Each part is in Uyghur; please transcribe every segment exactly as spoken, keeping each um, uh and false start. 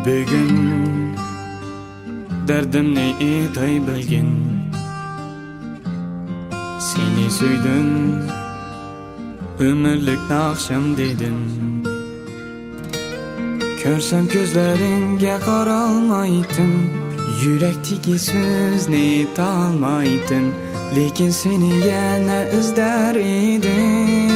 بۈگۈن دەردىمنى ئېيتاي بىلگىن، سېنى سۆيدۈم، ئۆمۈرلۈك ناخشام دېدىم. كۆرسەم كۆزلىرىڭگە قارالمايتتىم، يۈرەكتىكى سۆزنى ئېيتالمايتتىم، لېكىن سېنى يەنە ئىزدەر ئىدىم.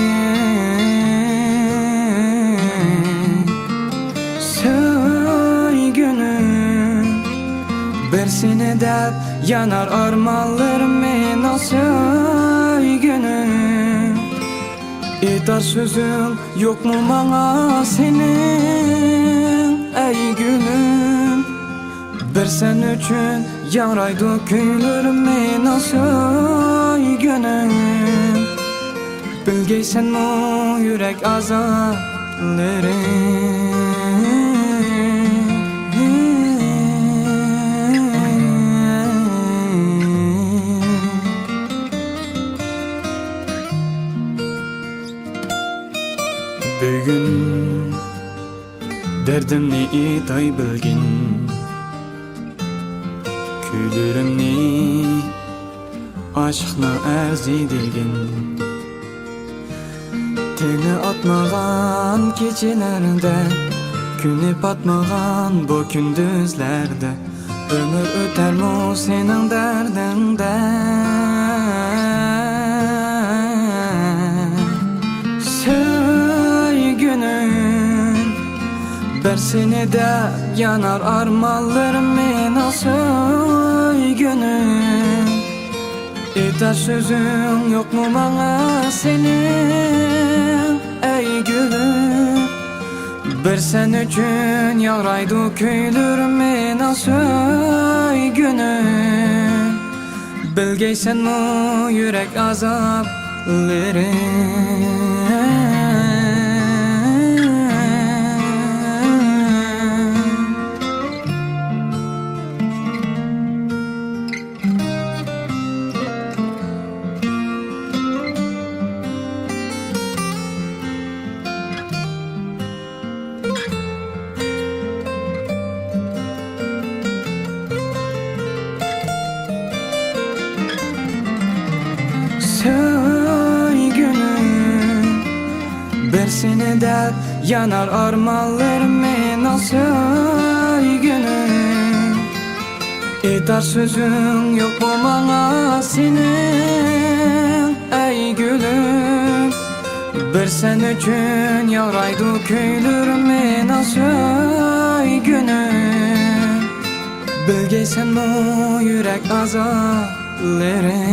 سۆيگۈنۈم، بىر سېنى دەپ يانار ئارمانلىرىم مېنىڭ سۆيگۈنۈم. ئېيتار سۆزۈڭ يوقمۇ ماڭا سېنىڭ، ئەي گۈلۈم؟ بىر سەن ئۈچۈن ياڭرايدۇ كۈيلىرىم مېنىڭ سۆيگۈنۈم. بىلگەيسەنمۇ يۈرەك ئازابلىرىم؟ بۈگۈن دەردىمنى ئېيتاي بىلگىن، كۈيلىرىمنى ئاشىقنىڭ ئەرزى دېگىن. تېڭى ئاتمىغان كېچىلەردە، كۈنى پاتمىغان بۇ كۈندۈزلەردە، ئۆمۈر ئۆتەرمۇ سېنىڭ دەردىڭدە؟ سۆيگۈنۈم، بىر سېنى دەپ يانار ئارمانلىرىم مېنىڭ سۆيگۈنۈم. ئېيتار سۆزۈڭ يوقمۇ ماڭا سېنىڭ، ئەي گۈلۈم؟ بىر سەن ئۈچۈن ياڭرايدۇ كۈيلىرىم مېنىڭ سۆيگۈنۈم. بىلگەيسەنمۇ يۈرەك ئازابلىرىم؟ سۆيگۈنۈم، بىر سېنى دەپ يانار ئارمانلىرىم مېنىڭ سۆيگۈنۈم. ئېيتار سۆزۈڭ يوقمۇ ماڭا سېنىڭ، ئەي گۈلۈم؟ بىر سەن ئۈچۈن ياڭرايدۇ كۈيلىرىم مېنىڭ سۆيگۈنۈم. بىلگەيسەنمۇ يۈرەك ئازابلىرىم؟